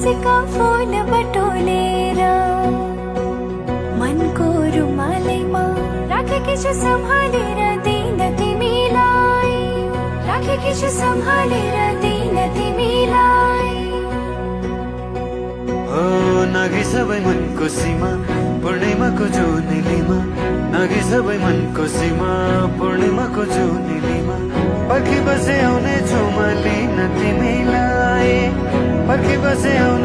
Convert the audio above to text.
खुसीका फूल बटोलेर मनको रुमालैमा राखेकी छु सम्हालेर दिन तिमीलाई, राखेकी छु सम्हालेर दिन तिमीलाई। हो नाघे सबै मनको सीमा पूर्णिमाको जुनेलीमा, नाघे सबै मनको सीमा पूर्णिमाको जुनेलीमा। पर्खी बसे आउने छु म लिन तिमीलाई, पर्खी बसे आउने